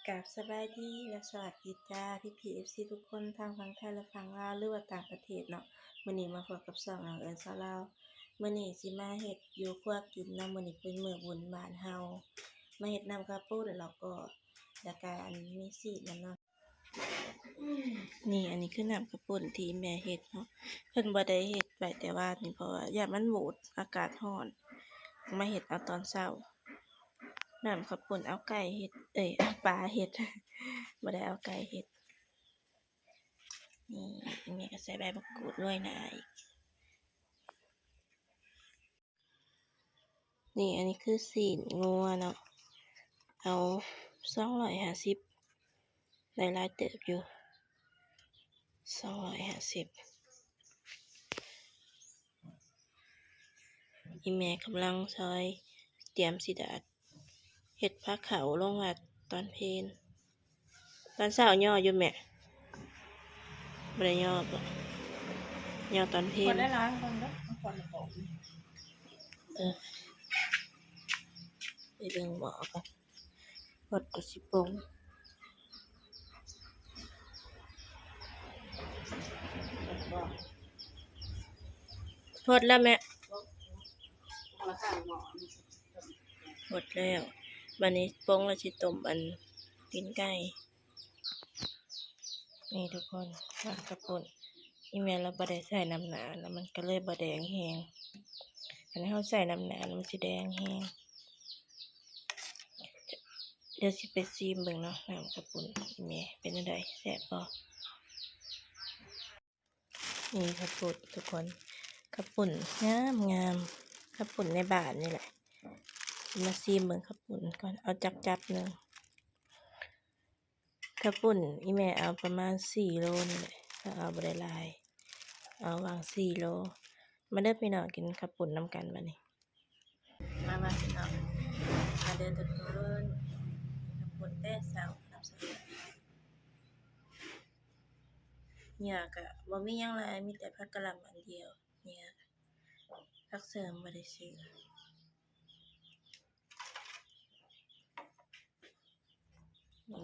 ກາບສະບາຍດີ ແລະ ສະຫວັດດີຈ້າ ພີ່ໆ ເອັຟຊີ ທຸກຄົນ ທັງຝັ່ງໄທ ແລະ ຝັ່ງລາວ ຫຼືວ່າຕ່າງປະເທດເນາະ. ມື້ນີ້ມາພົບກັບຊ່ອງນ້ອງເອີນສາວລາວ. ມື້ນີ້ຊິມາເຮັດຢູ່ຄົວກິນເນາະ. ມື້ນີ້ເປັນມື້ບຸນບ້ານເຮົາ ມາເຮັດນ້ຳເຂົ້າປຸ້ນ ແລ້ວກໍ ແລ້ວກະອັນມີຊີ້ນນຳເນາະ. ນີ້ ອັນນີ້ຄືນ້ຳເຂົ້າປຸ້ນທີ່ແມ່ເຮັດເນາະ. ເພິ່ນບໍ່ໄດ້ເຮັດໄວ້ແຕ່ວານນີ້ ເພາະວ່າຢ້ານມັນບູດ ອາກາດຮ້ອນ ມາເຮັດເອົາຕອນເຊົ້າ. ນ້ຳເຂົ້າປຸ້ນເອົາໄກ່ເຮັດ ເອີຍ ເອົາປາເຮັດ ບໍ່ໄດ້ເອົາໄກ່ເຮັດ. ນີ້ ແມ່ກໍໃສ່ໃບບັກກູດໂລຍໜ້າອີກ. ນີ້ ອັນນີ້ຄືຊີ້ນງົວເນາະ ເອົາສອງຮ້ອຍຫ້າສິບ ໄດ້ຫຼາຍເຕີບຢູ່ ສອງຮ້ອຍຫ້າສິບ. ອີ່ແມ່ກຳລັງຊອຍຕຽມຊິດາດ ເຮັດພາເຂົ້າລົງວັດຕອນເພນ. ຕອນເຊົ້າຍໍຢູ່ແມ່? ບໍ່ໄດ້ຍໍບໍ? ຍໍຕອນເພນ. ເອີ ໄປເບິ່ງໝໍ້ກ່ອນ ເພິ່ນກໍຊິປົງ. ເພິ່ນແລ້ວແມ່? ເພິ່ນແລ້ວ. ບາດນີ້ປົງແລ້ວຊິຕົ້ມອັນຕີນໄກ່. ນີ້ທຸກຄົນ ນ້ຳເຂົ້າປຸ້ນ ອີ່ແມ່ລາວບໍ່ໄດ້ໃສ່ນ້ຳໜາ ແລ້ວມັນກໍເລີຍບໍ່ແດງແຮງ. ຄັນເຮົາໃສ່ນ້ຳໜາ ມັນຊິແດງແຮງ. ດຽວຊິໄປຊີມເບິ່ງເນາະ ນ້ຳເຂົ້າປຸ້ນອີ່ແມ່ເປັນຈັ່ງໃດ ແຊບບໍ່? ນີ້ເຂົ້າປຸ້ນທຸກຄົນ ເຂົ້າປຸ້ນງາມໆ ເຂົ້າປຸ້ນໃນບ້ານນີ້ແຫຼະ. ມາຊີມເບິ່ງເຂົ້າປຸ້ນກ່ອນ ເອົາຈັກຈັບໜຶ່ງ. ເຂົ້າປຸ້ນອີ່ແມ່ເອົາປະມານສີ່ໂລນີ້ແຫຼະ ເອົາບໍ່ໄດ້ຫຼາຍ ເອົາຫວ່າງສີ່ໂລ. ມາເດີພີ່ນ້ອງ ກິນເຂົ້າປຸ້ນນຳກັນບາດນີ້. ມາ ມາພີ່ນ້ອງ ມາເດີທຸກຄົນ ເຂົ້າປຸ້ນແຕ່ເຊົ້າ ເຫຍື່ອກະບໍ່ມີຫຍັງຫຼາຍ ມີແຕ່ຜັກກະຫຼ່າມອັນດຽວ ເຫຍື່ອ ຜັກເສີມບໍ່ໄດ້ຊື້. ນີ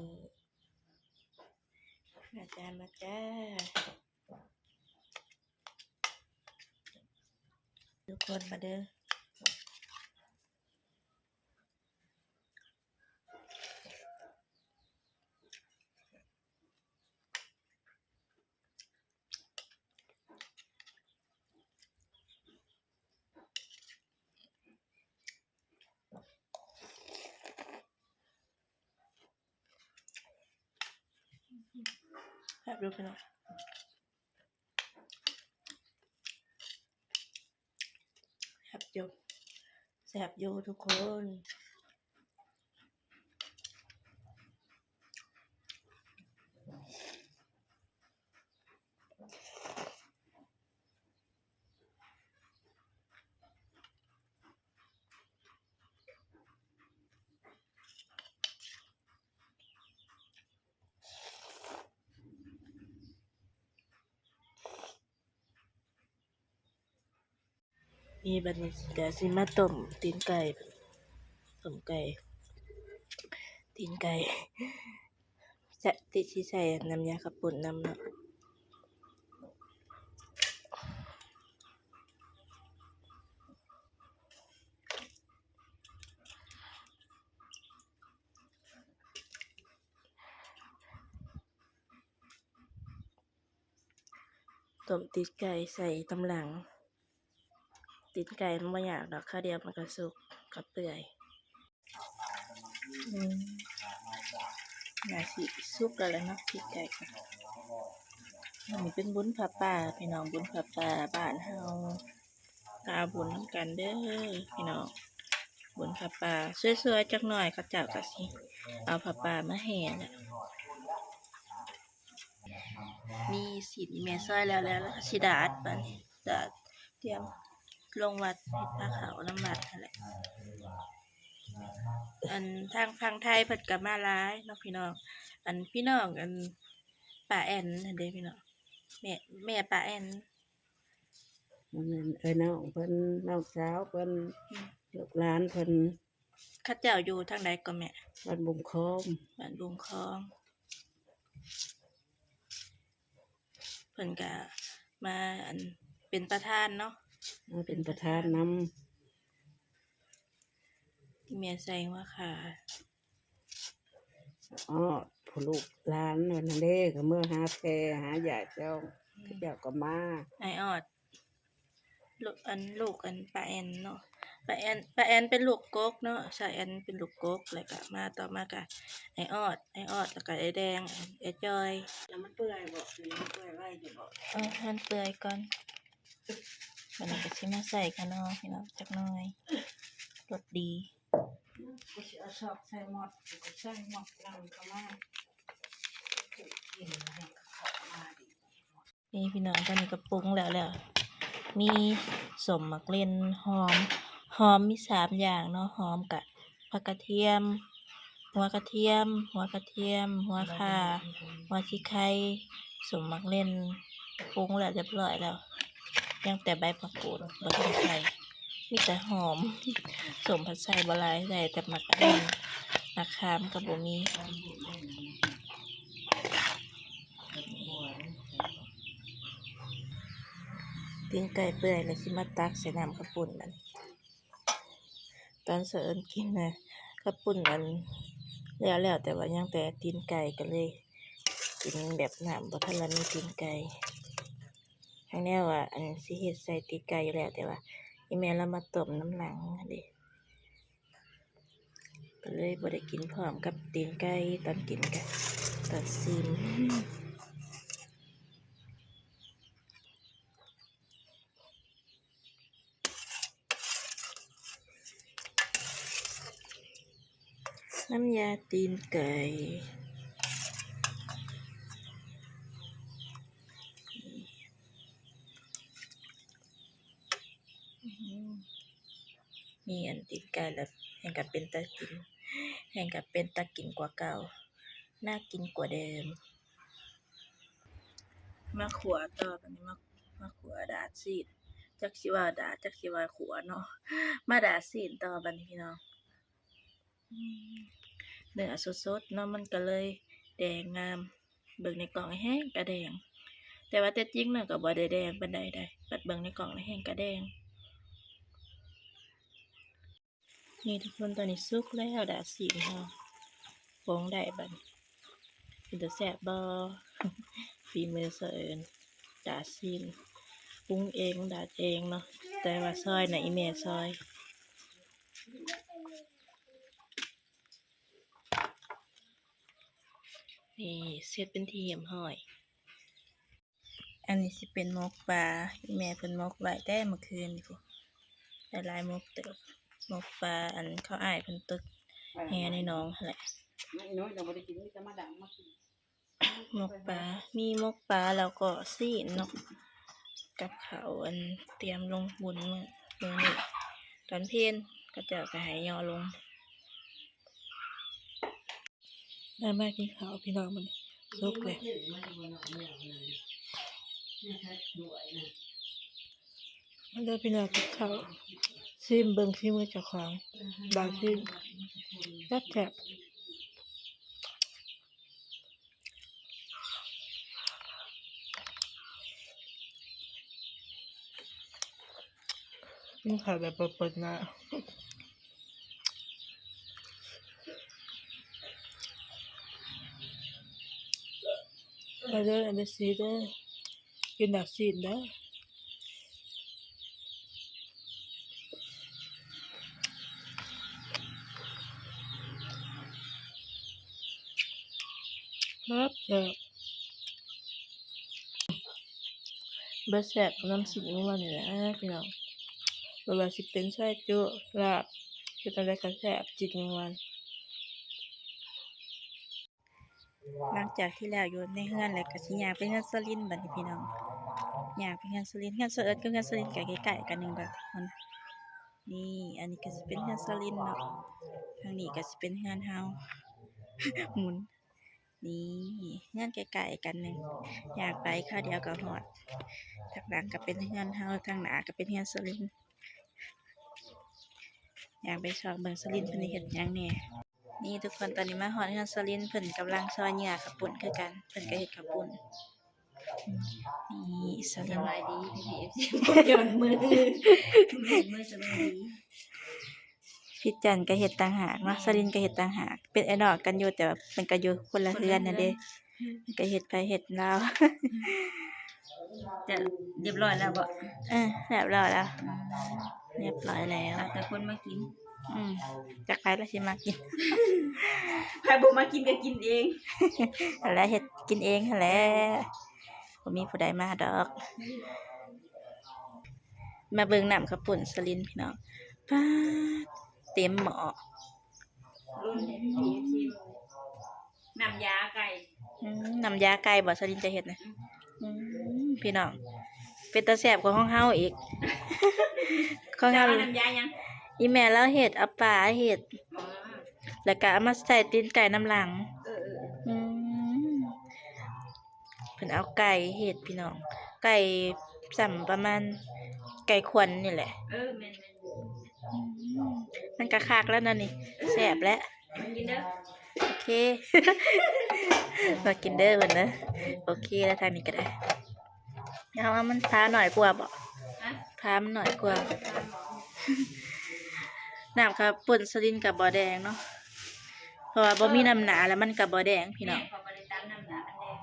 ້ ມາຈ້າ ມາຈ້າ ທຸກຄົນມາເດີ. ແຊບຢູ່ພີ່ນ້ອງ ແຊບຢູ່ ແຊບຢູ່ທຸກຄົນ. ນີ້ ບັດນີ້ກະຊິມາຕົ້ມຕີນໄກ່ ຕົ້ມໄກ່ ຕີນໄກ່ ຈະ ຕິ ຊິໃສ່ນ້ຳຢາເຂົ້າປຸ້ນນຳເນາະ. ຕົ້ມຕີນໄກ່ໃສ່ຕຳຫຼັງ. ຕີນໄກ່ມັນບໍ່ຍາກດອກ ຄາວດຽວມັນກໍສຸກກໍເປື່ອຍ. ອືມ ໜ້າຊິສຸກແລ້ວແຫຼະເນາະ ຕີນໄກ່ກໍ. ອັນນີ້ເປັນບຸນຜ້າປ່າພີ່ນ້ອງ ບຸນຜ້າປ່າບ້ານເຮົາ. ກະເອົາບຸນນຳກັນເດີພີ່ນ້ອງ ບຸນຜ້າປ່າ. ສວຍໆ ຈັກໜ້ອຍ ເຂົາເຈົ້າກໍຊິເອົາຜ້າປ່າມາແຫ່ແຫຼະ. ມີຊີ້ນແມ່ຊອຍແລ້ວ ແລ້ວ ແລ້ວກໍຊິດາດບາດນີ້ ດາດຕຽມລົງວັດ ເຮັດພາເຂົ້ານຳວັດຫັ້ນແຫຼະ. ອັນທາງຝັ່ງໄທເພິ່ນກໍມາຫຼາຍເນາະພີ່ນ້ອງ. ອັນພີ່ນ້ອງ ອັນປ້າແອນຫັ້ນເດ້ພີ່ນ້ອງ ແມ່ ແມ່ປ້າແອນ ອັນນັ້ນເອື້ອຍນ້ອງເພິ່ນ ນ້ອງສາວເພິ່ນ ອືມ ລູກຫຼານເພິ່ນ. ເຂົາເຈົ້າຢູ່ທາງໃດກໍແມ່? ບ້ານບຸງຄອງ. ບ້ານບຸງຄອງ. ເພິ່ນກະມາ ອັນ ເປັນປະທານເນາະ. ມາເປັນປະທານນຳ. ແມ່ໃສ່ຫົວຂາ. ອໍ ຜູ້ລູກຫຼານນັ້ນເດ້ ກໍເມືອຫາແພຫາຍາດເຈົ້າ ເຂົາເຈົ້າກໍມາ. ອ້າຍອອດ ລູກ ອັນ ລູກ ອັນ ປ້າແອນເນາະ. ປ້າແອນ ປ້າແອນເປັນລູກກົກເນາະ. ສາວແອນເປັນລູກກົກ ແລ້ວກໍມາ ຕໍ່ມາກໍອ້າຍອອດ ອ້າຍອອດ ແລ້ວກໍອ້າຍແດງ ອ້າຍຈອຍ. ແລ້ວມັນເປື່ອຍບໍ່? ມັນເປື່ອຍໄວຢູ່ບໍ່? ເອີ ໃຫ້ມັນເປື່ອຍກ່ອນ. ບັດນີ້ກໍຊິມາໃສ່ຂະໜໍ່ພີ່ນ້ອງ ຈັກໜ່ອຍ ລົດດີ. ກູຊິເອົາຊອກໃສ່ໝົດ ກູໃສ່ໝົດຫຼັງເຂົ້າມາ ກິນແລ້ວກໍເຂົ້າມາດີ. ນີ້ພີ່ນ້ອງ ຕອນນີ້ກໍປຸງແລ້ວແລ້ວ ມີສົ້ມໝາກເລັ່ນ ຫອມ ຫອມມີສາມຢ່າງເນາະ. ຫອມກະຜັກກະທຽມ ຫົວກະທຽມ ຫົວກະທຽມ ຫົວຂ່າ ຫົວສີໄຄ ສົ້ມໝາກເລັ່ນ ປຸງແລ້ວຮຽບຮ້ອຍແລ້ວ. ຍັງແຕ່ໃບມະກູດບໍ່ທັນໃສ່ ມີແຕ່ຫອມ. ສົ້ມຜັດໃສ່ບໍ່ຫຼາຍ ໃສ່ແຕ່ໝາກອັນນັ້ນ ໝາກຂາມກໍບໍ່ມີ. ຕີນໄກ່ເປື່ອຍແລ້ວ ຊິມາຕັກໃສ່ນ້ຳເຂົ້າປຸ້ນ. ອັນ ຕອນສະເອິນກິນນະ ເຂົ້າປຸ້ນ ອັນ ແລ້ວແລ້ວ ແຕ່ວ່າຍັງແຕ່ຕີນໄກ່ ກໍເລີຍກິນແບບນ້ຳ ບໍ່ທັນລະມີຕີນໄກ່. ທາງແນວວ່າ ອັນ ຊິເຮັດໃສ່ຕີນໄກ່ຢູ່ແລ້ວ ແຕ່ວ່າອີ່ແມ່ລາວມາຕົ້ມນຳຫຼັງຫັ້ນເດ້ ກໍເລີຍບໍ່ໄດ້ກິນພ້ອມກັບຕີນໄກ່ ຕອນກິນກະຕອນຊີມ. ນ້ຳຢາຕີນໄກ່ ອືມ ມີອັນຕີນໄກ່ແລ້ວ ແຮ່ງກະເປັນຕາກິນ ແຮ່ງກະເປັນຕາກິນກວ່າເກົ່າ ໜ້າກິນກວ່າເດີມ. ມາຂົ້ວຕໍ່ ບັດນີ້ມາ ມາຂົ້ວດາດຊີ້ນ ຈັກຊິວ່າດາດ ຈັກຊິວ່າຂົ້ວເນາະ. ມາດາດຊີ້ນຕໍ່ບັດນີ້ພີ່ນ້ອງ. ອືມ ເນື້ອສົດໆເນາະ ມັນກໍເລີຍແດງງາມ. ເບິ່ງໃນກ້ອງແຮ່ງກະແດງ ແຕ່ວ່າແຕ່ຈິງມັນກໍບໍ່ໄດ້ແດງປານໃດໃດ໋ ບັດເບິ່ງໃນກ້ອງແຮ່ງກະແດງ. ນີ້ທຸກຄົນ ຕອນນີ້ສຸກແລ້ວ ດາດຊີ້ນເຮົາ ປົງໄດ້ບັດນີ້. ເປັນຕາແຊບບໍ່? ຝີມືສາວເອິນ ດາດຊີ້ນ ປຸງເອງ ດາດເອງເນາະ ແຕ່ວ່າຊອຍນະ ອີ່ແມ່ຊອຍ. ນີ້ ເສັດເປັນທີ່ຮຽບຮ້ອຍ. ອັນນີ້ຊິເປັນໝົກປາ ແມ່ເພິ່ນໝົກໄວ້ແຕ່ມື້ຄືນພຸ້ນ ໄດ້ຫຼາຍໝົກເຕີບ. ໝົກປາ ອັນ ເຂົາອ້າຍເພິ່ນຕຶກແຫໃນໜອງຫັ້ນແຫຼະ. ໝົກປາ ມີໝົກປາ ແລ້ວກໍຊີ້ນເນາະ ກັບເຂົ້າ ອັນ ຕຽມລົງບຸນມື້ ມື້ນີ້ ຕອນເພນ ເຂົາເຈົ້າກໍໃຫ້ຍໍລົງ. ມາ ມາກິນເຂົ້າພີ່ນ້ອງ ມື້ນີ້ສຸກແລ້ວ. ມາເດີພີ່ນ້ອງ ກິນເຂົ້າ ຊີມເບິ່ງຝີມືເຈົ້າຂອງ ດາດຊີ້ນ ແຊບໆ. ກິນເຂົ້າແບບບໍ່ເປີດໜ້າ. ມາເດີ ເອັຟຊີ ເດີ ກິນດາດຊີ້ນເດີ. ແຊບ ແຊບ ບໍ່ແຊບນຳຊີ້ນງົວນີ້ແຫຼະພີ່ນ້ອງ. ບໍ່ວ່າຊິເປັນຊອຍຈຸ ລາບ ເຮັດແນວໃດກໍແຊບ ຊີ້ນງົວ. ຫຼັງຈາກທີ່ແລ້ວຢູ່ໃນເຮືອນແລ້ວ ກໍຊິຍ່າງໄປເຮືອນສາວລິນບັດນີ້ພີ່ນ້ອງ. ຍ່າງໄປເຮືອນສາວລິນ ເຮືອນສາວເອິດກັບເຮືອນສາວລິນກໍໃກ້ໆກັນໜຶ່ງດອກທຸກຄົນ. ນີ້ ອັນນີ້ກໍຊິເປັນເຮືອນສາວລິນເນາະ ທາງນີ້ກໍຊິເປັນເຮືອນເຮົາ ໝູນ. ນີ້ ເຮືອນໃກ້ໆກັນໜຶ່ງ ຍ່າງໄປຄາວດຽວກໍຮອດ. ທາງຫຼັງກໍເປັນເຮືອນເຮົາ ທາງໜ້າກໍເປັນເຮືອນສາວລິນ. ຍ່າງໄປຊອກເບິ່ງສະລິນເພິ່ນເຮັດຫຍັງແດ່. ນີ້ທຸກຄົນ ຕອນນີ້ມາຮອດເຮືອນສະລິນ ເພິ່ນກຳລັງຊອຍເຫຍື່ອເຂົ້າປຸ້ນຄືກັນ ເພິ່ນກໍເຮັດເຂົ້າປຸ້ນ. ນີ້ສະລິນ ສະບາຍດີພີ່ໆ ເອັຟຊີ ຍອດມື ຍອດມືສະບາຍດີ. ພິດຈັນກໍເຮັດຕ່າງຫາກເນາະ ແມ່ນ ສະລິນກໍເຮັດຕ່າງຫາກ ເປັນອ້າຍນ້ອງກັນຢູ່ ແຕ່ວ່າເພິ່ນກໍຢູ່ຄົນລະເຮືອນຫັ້ນເດ້ ຄົນລະເຮືອນ ເພິ່ນກໍເຮັດໄປເຮັດລາວ. ຈະຮຽບຮ້ອຍແລ້ວບໍ່? ເອີ ຮຽບຮ້ອຍແລ້ວ ອືມ ຮຽບຮ້ອຍແລ້ວ ຂາດແຕ່ຄົນມາກິນ. ອືມ ຈັກໃຜລະຊິມາກິນ ໃຜບໍ່ມາກິນກໍກິນເອງ ຫັ້ນແຫຼະ ເຮັດກິນເອງຫັ້ນແຫຼະ ບໍ່ມີຜູ້ໃດມາດອກ. ມາເບິ່ງນ້ຳເຂົ້າປຸ້ນສະລິນພີ່ນ້ອງ ປາດ ເຕັມໝໍ້. ລຸ້ນໃຫ້ພີ່ເອັຟຊີ ນ້ຳຢາໄກ່. ອືມ ນ້ຳຢາໄກ່ບໍ່ ສະລິນຈະເຮັດນະ? ອືມ ອືມ ພີ່ນ້ອງ ເປັນຕາແຊບກວ່າຂອງເຮົາອີກ ຂອງເຮົາ ເຈົ້າເອົານ້ຳຢາຫຍັງ? ອີ່ແມ່ລາວເຮັດ ເອົາປາເຮັດ ອໍ ແລ້ວກໍເອົາມາໃສ່ຕີນໄກ່ນຳຫຼັງ. ເອີໆໆ ອືມ ເພິ່ນເອົາໄກ່ເຮັດພີ່ນ້ອງ ໄກ່ສ່ຳປະມານໄກ່ຂວັນນີ້ແຫຼະ. ເອີ ແມ່ນໆ ອືມ ມັນກະຄັກແລ້ວນະນີ້ ເອີ ແຊບແລ້ວ ມາກິນເດີ ໂອເຄ ມາກິນເດີເພິ່ນເດີ. ໂອເຄແລ້ວ ທາງນີ້ກໍໄດ້ ເອົາ ມັນພາໜ້ອຍກວ່າບໍ່? ຮະ? ພາມັນໜ້ອຍກວ່າ ນ້ຳເຂົ້າປຸ້ນສະລິນກໍບໍ່ແດງເນາະ ເພາະວ່າບໍ່ມີນ້ຳໜາ ແລ້ວມັນກໍບໍ່ແດງພີ່ນ້ອງ. ແມ່ນ ເຂົາບໍ່ໄດ້ຕຳນ້ຳໜາມັນແດງ.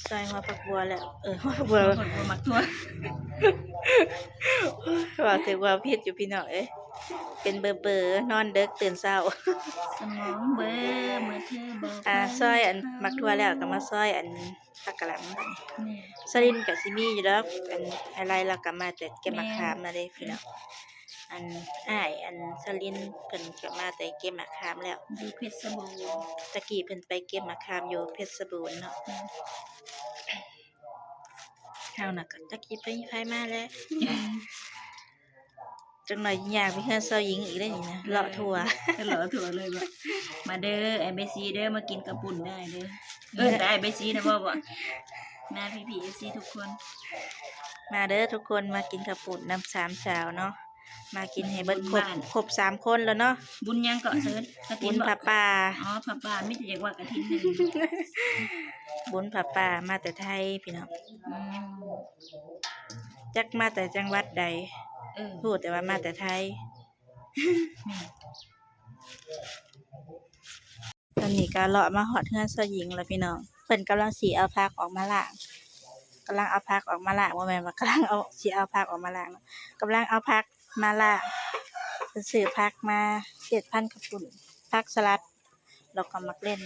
ຊອຍຫົວຜັກບົວແລ້ວ ເອີ ຫົວຜັກບົວ ຫົວຜັກບົວໝາກຖົ່ວ ເວົ້າຖືກເວົ້າຜິດຢູ່ພີ່ນ້ອງເອີຍ ເປັນເບີໆ ນອນເດິກຕື່ນເຊົ້າ ສະໝອງເບີ ເມື່ອເທີບອກ ອ່າ ຊອຍອັນໝາກຖົ່ວແລ້ວກໍມາຊອຍອັນ ຜັກກະຫຼໍ່າ. ແມ່ນ ສະລິນກໍຊິມີຢູ່ດອກ ອັນ ອາໄລລາວກໍມາແຕ່ເກັບໝາກຂາມນະເດ້ພີ່ນ້ອງ. ອັນ ອ້າຍອັນສະລິນເພິ່ນກໍມາແຕ່ເກັບໝາກຂາມແລ້ວ ຢູ່ເພັດສະບູນ ຕະກີ້ເພິ່ນໄປເກັບໝາກຂາມຢູ່ເພັດສະບູນເນາະ. ແມ່ນ ເຮົານະກໍຕະກີ້ໄປ ໃຜມາແລ້ວ ອືມ ຈັກໜ້ອຍຍ່າງໄປເຮືອນສາວຍິງອີກເດ້ນີ້ນະ ເລາະທົ່ວ ເລາະທົ່ວເລີຍວ່າ ມາເດີ ເອັມເອັຟຊີ ເດີ ມາກິນເຂົ້າປຸ້ນໄດ້ເດີ. ເອີ້ນແຕ່ເອັມເອັຟຊີນະບໍ່ ບໍ່ ມາພີ່ໆ ເອັຟຊີທຸກຄົນ ມາເດີທຸກຄົນ ມາກິນເຂົ້າປຸ້ນນຳສາມສາວເນາະ ມາກິນໃຫ້ເບິດຄົບ ຄົບສາມຄົນແລ້ວເນາະ. ບຸນຫຍັງເກາະ ເຊີນ ກະຖິນບໍ່? ບຸນຜ້າປ່າ ອໍ ຜ້າປ່າ ມີແຕ່ຢາກວ່າກະຖິນ ບຸນຜ້າປ່າ ມາແຕ່ໄທພີ່ນ້ອງ. ອືມ ຈັກມາແຕ່ຈັງຫວັດໃດ ເອີ ຮູ້ແຕ່ວ່າມາແຕ່ໄທ. ຕອນນີ້ກໍເລາະມາຮອດເຮືອນຊາວຍິງແລ້ວພີ່ນ້ອງ ເພິ່ນກຳລັງຊິເອົາຜັກອອກມາລ້າງ ກຳລັງເອົາຜັກອອກມາລ້າງ ບໍ່ແມ່ນວ່າກຳລັງເອົາ ຊິເອົາຜັກອອກມາລ້າງເນາະ ກຳລັງເອົາຜັກມາລ້າງ. ເພິ່ນຊື້ຜັກມາເຮັດພັນເຂົ້າປຸ້ນ ຜັກສະຫຼັດ ແລ້ວກໍໝາກເລັ່ນ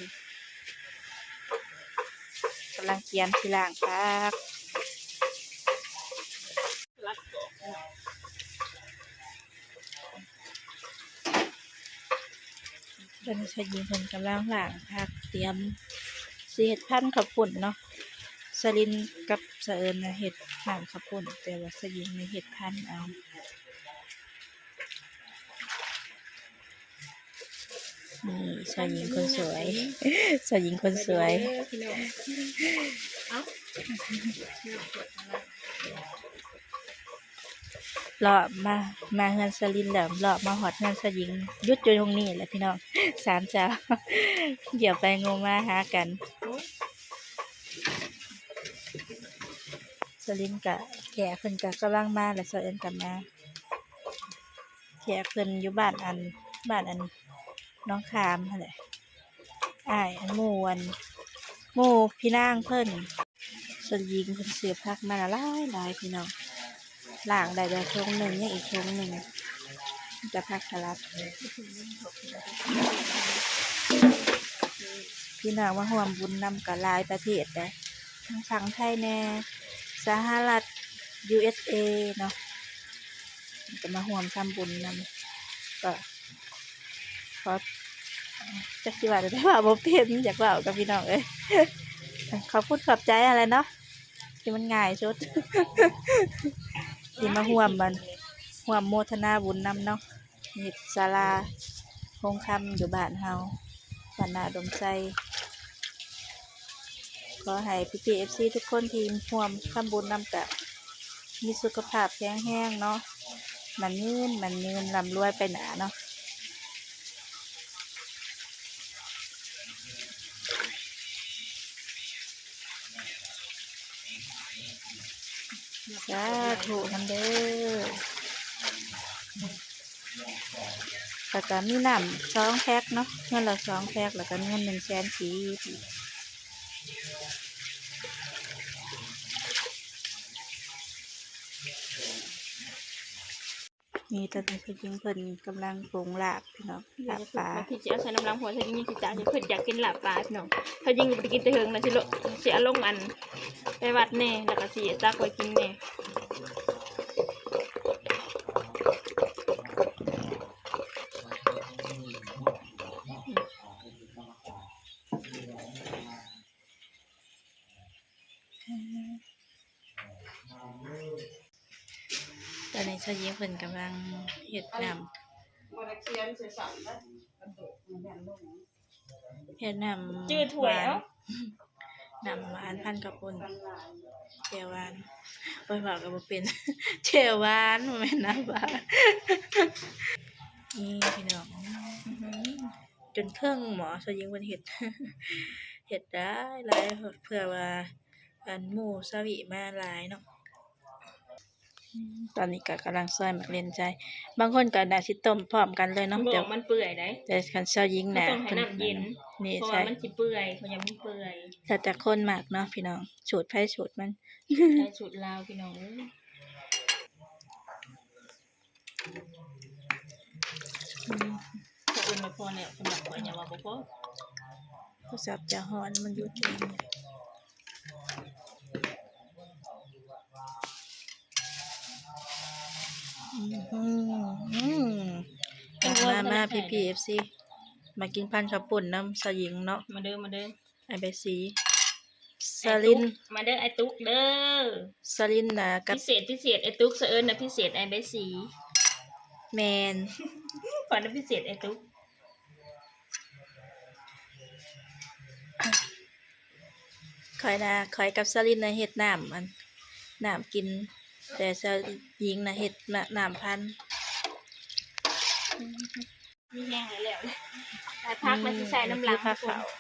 ກຳລັງກຽມຊິລ້າງຜັກ. ຕອນນີ້ຊາວຍິງເພິ່ນກຳລັງລ້າງຜັກ ຕຽມຊິເຮັດພັນເຂົ້າປຸ້ນເນາະ. ສະລິນກັບສະເອີນນະເຮັດນ້ຳເຂົ້າປຸ້ນ ແຕ່ວ່າຊາວຍິງນີ້ເຮັດພັນເອົາ. ນີ້ຊາວຍິງຄົນສວຍ ຊາວຍິງຄົນສວຍ ເລາະມາ ມາເຮືອນສະລິນແລ້ວ ເລາະມາຮອດເຮືອນຊາວຍິງ ຢຸດຢູ່ຕົງນີ້ແຫຼະພີ່ນ້ອງ ສາມສາວ ດຽວໄປງມມາຫາກັນ. ສະລິນກະ ແຂກເພິ່ນກະກຳລັງມາແຫຼະ ສະເອີນກະມາ ແຂກເພິ່ນຢູ່ບ້ານອັນ ບ້ານອັນໜອງຂາມຫັ້ນແຫຼະ ອ້າຍອັນໝູ່ອັນ ໝູ່ພີ່ນາງເພິ່ນ. ສ່ວນຍິງເພິ່ນຊື້ຜັກມາຫຼາຍໆ ພີ່ນ້ອງ ລ້າງໄດ້ແລ້ວຖົງໜຶ່ງ ຍັງອີກຖົງໜຶ່ງ ມີແຕ່ຜັກສະຫຼັດ. ພີ່ນ້ອງມາຮ່ວມບຸນນຳກໍຫຼາຍປະເທດເດ້ ທັງຝັ່ງໄທແດ່ ສະຫະລັດ ຢູເອັສເອ ເນາະ ກໍມາຮ່ວມທຳບຸນນຳ ກໍຂໍ ຈັກຊິວ່າແນວໃດ ເວົ້າບໍ່ເປັນ ຢາກເວົ້າກັບພີ່ນ້ອງເອີຍ ຂອບຄຸນຂອບໃຈຫັ້ນແຫຼະເນາະ ທີ່ມັນງ່າຍສຸດ ທີ່ມາຮ່ວມ ອັນ ຮ່ວມໂມທະນາບຸນນຳເນາະ. ເຮັດສາລາໂຮງຄຳຢູ່ບ້ານເຮົາ ບ້ານນາອຸດົມໄຊ. ຂໍໃຫ້ພີ່ໆ ເອັຟຊີ ທຸກຄົນທີ່ຮ່ວມທຳບຸນນຳກະມີສຸຂະພາບແຂງແຮງເນາະ ໝັ້ນຍືນ ໝັ້ນຍືນ ລ່ຳລວຍໄປໜ້າເນາະ. ສາທຸນຳເດີ້. ແລ້ວກໍມີນ້ຳສອງແພັກເນາະ ເງິນລະສອງແພັກ ແລ້ວກໍເງິນໜຶ່ງແສນກີບ. ນີ້ຕອນນີ້ຜູ້ຍິງເພິ່ນກຳລັງປຸງລາບພີ່ນ້ອງ ລາບປາ. ບາງທີຊິເອົາໃສ່ນ້ຳຫຼັງ ເພາະວ່າຜູ້ຍິງຊິຕາກ ເພິ່ນຢາກກິນລາບປາພີ່ນ້ອງ. ຜູ້ຍິງກໍບໍ່ໄດ້ກິນແຕ່ເຫິງນະ ຊິເລາະ ຊິເອົາລົງອັນໄປວັດແດ່ ແລ້ວກໍຊິຕັກໄວ້ກິນແດ່. ຕອນນີ້ຊາວຍິງເພິ່ນກຳລັງເຮັດນ້ຳ ເຮັດນ້ຳ ຈື່ຖ້ວຍ ຫວານ ເອົາ ນ້ຳຫວານພັນເຂົ້າປຸ້ນ ແຈ່ວຫວານ ໂອ້ຍ ເວົ້າກໍບໍ່ເປັນ ແຈ່ວຫວານ ບໍ່ແມ່ນນ້ຳຫວານ. ນີ້ພີ່ນ້ອງ ອື່ມ ຈົນເຄິ່ງໝໍ້ ຊາວຍິງເພິ່ນເຮັດ ເຮັດຫຼາຍໆ ເພື່ອວ່າ ອັນ ໝູ່ສາວວິມາຫຼາຍເນາະ. ຕອນນີ້ກໍກຳລັງຊອຍໝາກເລັ່ນໃສ່ ບາງຄົນກໍໜ້າຊິຕົ້ມພ້ອມກັນເລີຍເນາະ. ບໍ່ ແຕ່ ມັນເປື່ອຍໄດ໋ ແຕ່ຄັນຊາວຍິງ ມັນຕ້ອງໃຫ້ນ້ຳເຢັນ ນີ້ ເພາະວ່າມັນຊິເປື່ອຍ ເພາະວ່າມັນເປື່ອຍ. ແລ້ວແຕ່ຄົນມັກເນາະພີ່ນ້ອງ ສູດໃຜສູດມັນ ໃຜສູດລາວພີ່ນ້ອງເອີຍ. ອືມ ເຂົາເອີ້ນວ່າພໍແລ້ວ ສຳລັບຂ້ອຍຍັງວ່າບໍ່ພໍ. ໂທລະສັບຈະຮ້ອນ ມັນຢູ່ທີ່ ອືມ ອືມ ມາ ມາ ມາ ພີ່ໆ ເອັຟຊີ ມາກິນພັນເຂົ້າປຸ້ນນຳຊາວຍິງເນາະ. ມາເດີ ມາເດີ. ອ້າຍໃບສີ ສາລິນ ມາເດີ ອ້າຍຕຸກເດີ ສາລິນນະ ກັບ ພິເສດ ພິເສດ ອ້າຍຕຸກ ສະເອິນນະ ພິເສດ ອ້າຍໃບສີ. ແມ່ນ ຂ້ອຍນະ ພິເສດ ອ້າຍຕຸກ. ຂ້ອຍນະ ຂ້ອຍກັບສາລິນນະເຮັດນ້ຳ ອັນ ນ້ຳກິນ ແຕ່ຊາວຍິງນະເຮັດ ນ້ຳ ນ້ຳພັນ. ມີແຮງແລ້ວ ແລ້ວຜັກມັນຊິໃສ່ນ້ຳຫຼັງ ນີ້ ນີ້ ຜັກເຂົ້າ ຜົກ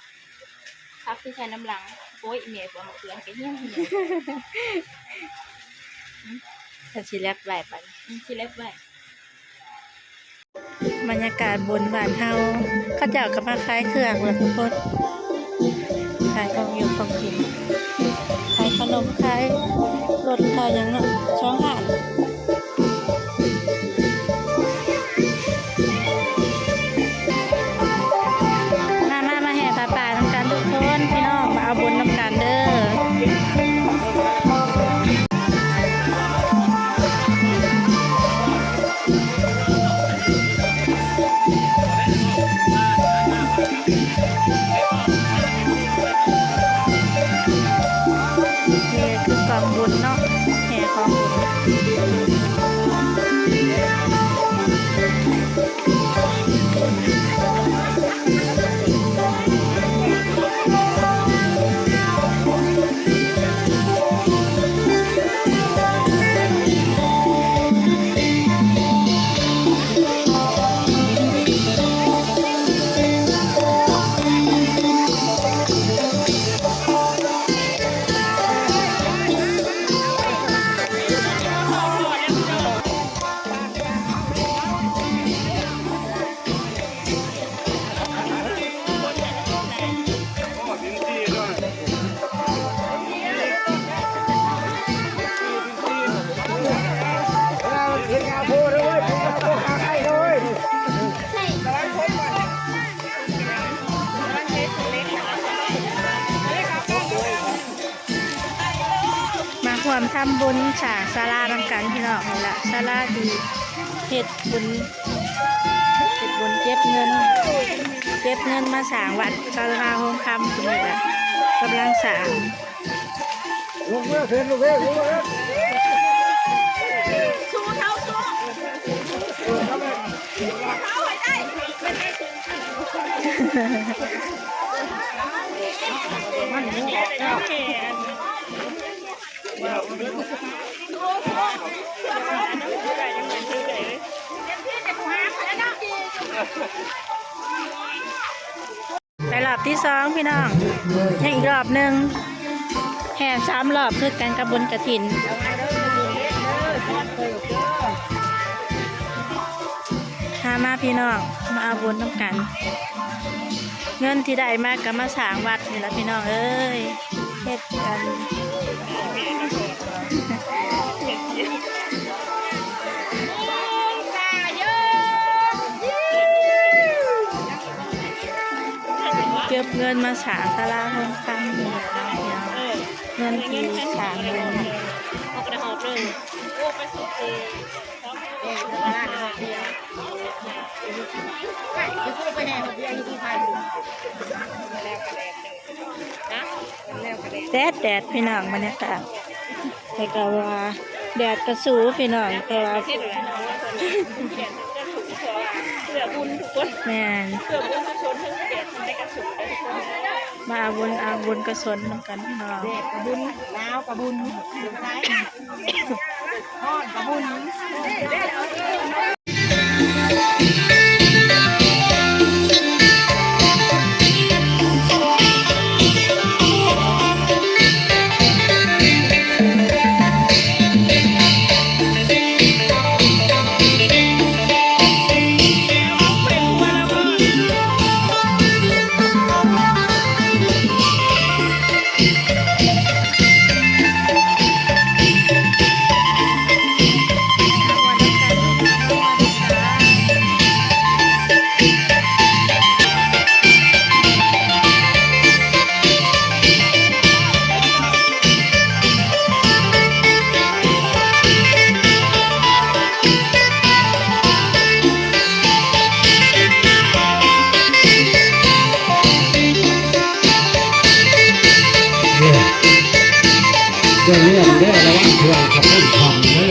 ຜັກຊິໃສ່ນ້ຳຫຼັງ. ໂອ້ຍ ອີ່ແມ່ ເອົາມາເຂືອນກໍຫ່ຽວໆ ກໍຊິແລັບໄວ້ບັດນີ້ ອືມ ຊິແລັບໄວ້. ບັນຍາກາດບຸນບ້ານເຮົາ ເຂົາເຈົ້າກໍມາຂາຍເຄື່ອງແລ້ວທຸກຄົນ ຂາຍຂອງຢູ່ຂອງກິນ ຂາຍຂະໜົມ ຂາຍລົດ ຂາຍຫຍັງເນາະ ສອງຮ້ານ. ມາ ມາ ມາແຫ່ຜ້າປ່ານຳກັນທຸກຄົນ ພີ່ນ້ອງ ມາເອົາບຸນນຳກັນເດີ. ນີ້ຄືກອງບຸນເນາະ ແຫ່ກອງບຸນ. ມາຮ່ວມທຳບຸນສ້າງສາລານຳກັນພີ່ນ້ອງ. ນີ້ລະສາລາທີ່ເຮັດບຸນ ເຮັດບຸນເກັບເງິນ ເກັບເງິນມາສ້າງວັດສາລາໂຮງຄຳ ນີ້ລະກຳລັງສ້າງ. ມັນໝູອອກແລ້ວ. ໄປຮອບທີສອງພີ່ນ້ອງ ຍັງອີກຮອບໜຶ່ງ ແຫ່ສາມຮອບຄືກັນກັບບຸນກະຖິນ. ມາ ມາພີ່ນ້ອງ ມາເອົາບຸນນຳກັນ. ເງິນທີ່ໄດ້ມາກໍມາສ້າງວັດນີ້ລະພີ່ນ້ອງເອີຍ. ເຮັດກັນ ເກັບເງິນມາສ້າງສາລາໂຮງທຳນີ້ແຫຼະເນາະ ເງິນທີ່ສ້າງບຸນ. ແດດ ແດດ ພີ່ນ້ອງ ບັນຍາກາດ ແຕ່ກໍວ່າແດດກໍສູ້ພີ່ນ້ອງ ແຕ່ວ່າ ແມ່ນ ມາເອົາບຸນ ເອົາບຸນກຸສົນນຳກັນພີ່ນ້ອງ. ແດດກະບຸນ ໜາວກະບຸນ ຮ້ອນກະບຸນ. ຢ່າລືມເດີ ລະວັງເຄື່ອງຂະປຸ້ນຄຳເດີ.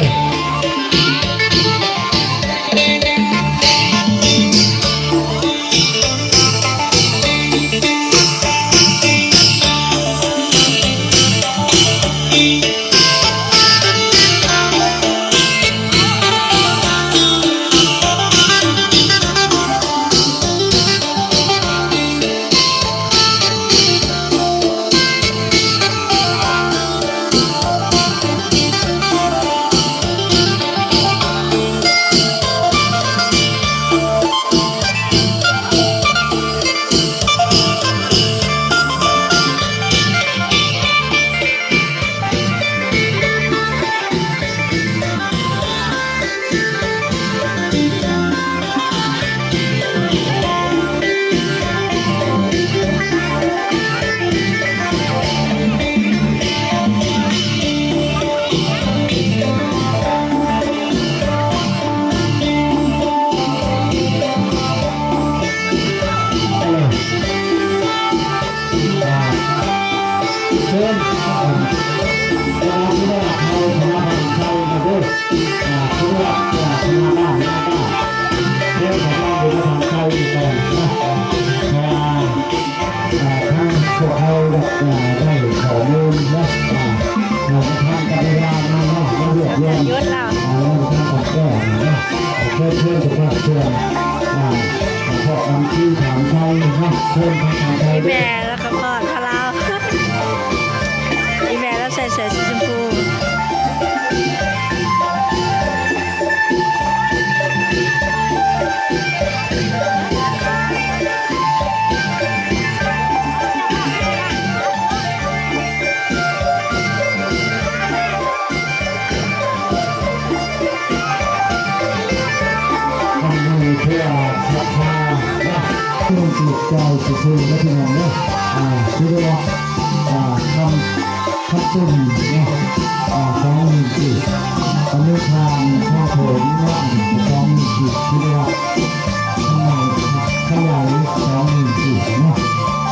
ເຊີນ ເອີ ເຈົ້າຄະນະເຮົາ ຄະນະບ້ານໄຊນະເດີ ອ່າ ຄະນະ ອ່າ ຄະນະບ້ານນາກາ ເຊີນເຂົ້າມາຢູ່ນະຄອນໄຊກ່ອນນະ ເພາະວ່າ ອ່າ ທາງພວກເຮົາ ອ່າ ໄດ້ຂໍ້ມູນເນາະ ອ່າ ທາງການເວລາມາເນາະ ມາຮວບຮວມ ອ່າ ທາງການແກ້ເນາະ ເຊີນ ເຊີນ ເຊີນ ອ່າ ພວກຄຳຊີຖາມໄທເນາະ ເຊີນທາງການໄທ ແມ່ ແລ້ວກໍພໍ້ທະລາວ ອີແມ່ລາວໃສ່ເສື້ອສີຊົມພູ. ອັນນີ້ເພື່ອສັດທາເນາະ ຜູ້ຈິດໃຈຊື່ໆ ເດີພີ່ນ້ອງເດີ ອ່າ ຄືວ່າ ອ່າ ຄຳ ຄຳຕົ້ນເນາະ ອ່າ ສອງໝື່ນກີບ ອະນຸທານທາງໂຖນເນາະ ສອງໝື່ນກີບ ຄືວ່າ ຂະຫຍາຍ ຂະຫຍາຍສອງໝື່ນກີບເນາະ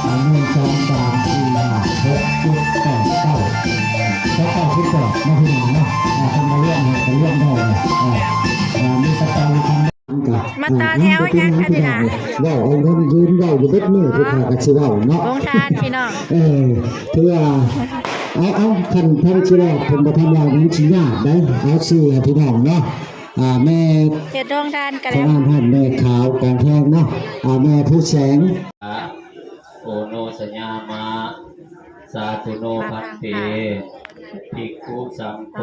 ອ່າ ໜຶ່ງ ສອງ ສາມ ສີ່ ຫ້າ ຫົກ ເຈັດ ແປດ ເກົ້າ ເກົ້າ ເກົ້າ ສິບແປດ ເນາະ ພີ່ນ້ອງເນາະ ອ່າ ເພິ່ນມາລວມໃຫ້ ກໍລວມໄດ້ເນາະ ອ່າ ອ່າ ມີກະເປົາຢູ່ຂ້າງ ມາຕໍ່ແຖວຍັງກັນນີ້ນະ ເວົ້າເອົາເງິນຢືມເວົ້າຢູ່ເບິດມື້ ຜູ້ຂ້າກໍຊິເວົ້າເນາະ ໂຮງທານພີ່ນ້ອງ ເອີ ເພື່ອ ເອົາ ເອົາ ຄັນທາງຊິລາດເພິ່ນບໍ່ທັນເວົ້າ ມັນຊິຍາກໄດ໋ ເອົາຊື່ໃຫ້ພີ່ນ້ອງເນາະ. ອ່າ ແມ່ ເຮັດໂຮງທານກັນແລ້ວ ປະມານຫັ້ນ ແມ່ຂາວກາງແພງເນາະ ອ່າ ແມ່ຜູ້ແສງ ໂອໂນສະຍາມະ ສາທຸໂນພັນເຕ ພິກຂຸສັງໂຄ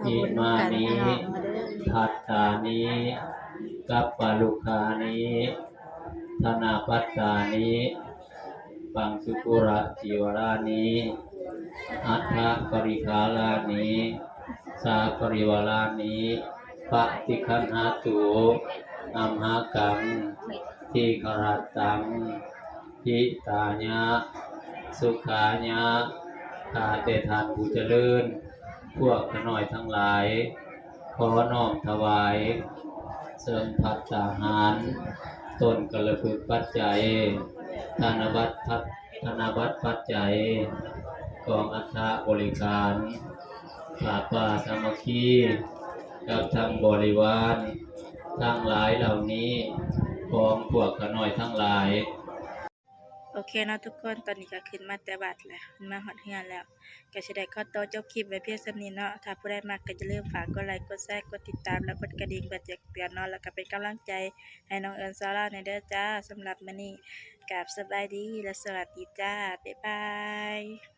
ອິມານິ ພັດຕານິ ກັບປະລຸກຂານິ ທະນະປັດຕານິ ປັງສຸກຸລະຈີວະລານິ ອັດຖະປະລິຄາລານິ ສາປະລິວາລານິ ປະຕິຄັນຫະຕຸ ອັມຫະກັງ ທີຄະຣັດຕັງ ຫິຕາຍະ ສຸຂາຍະ ຂ້າແຕ່ທ່ານຜູ້ຈະເລີນ ພວກຂ້ານ້ອຍທັງຫຼາຍ ຂໍນ້ອມຖວາຍ ເຊິ່ງພັດຕາຫານ ຕົ້ນກາລະພຶກປັດໄຈ ທະນະບັດ ທະນະບັດປັດໄຈ ກອງອັດຖະບໍລິການ ຜ້າປ່າສາມັກຄີ ກັບທັງບໍລິວານທັງຫຼາຍເຫຼົ່ານີ້ ຂອງພວກຂ້ານ້ອຍທັງຫຼາຍ. ໂອເຄເນາະທຸກຄົນ ຕອນນີ້ກໍຂຶ້ນມາແຕ່ວັດແລ້ວ ຂຶ້ນມາຮອດເຮືອນແລ້ວ ກໍຊິໄດ້ຂໍຕົວຈົບຄລິບໄວ້ພຽງສ່ຳນີ້ເນາະ. ຖ້າຜູ້ໃດມັກກໍຢ່າລືມຝາກກົດໄລ ກົດແຊ ກົດຕິດຕາມ ແລະ ກົດກະດິ່ງເພື່ອແຈ້ງເຕືອນເນາະ ແລ້ວກໍເປັນກຳລັງໃຈໃຫ້ນ້ອງເອິນຊາວລາວແດ່ເດີຈ້າ. ສຳລັບມື້ນີ້ ກາບສະບາຍດີ ແລະ ສະຫວັດດີຈ້າ ບາຍບາຍ.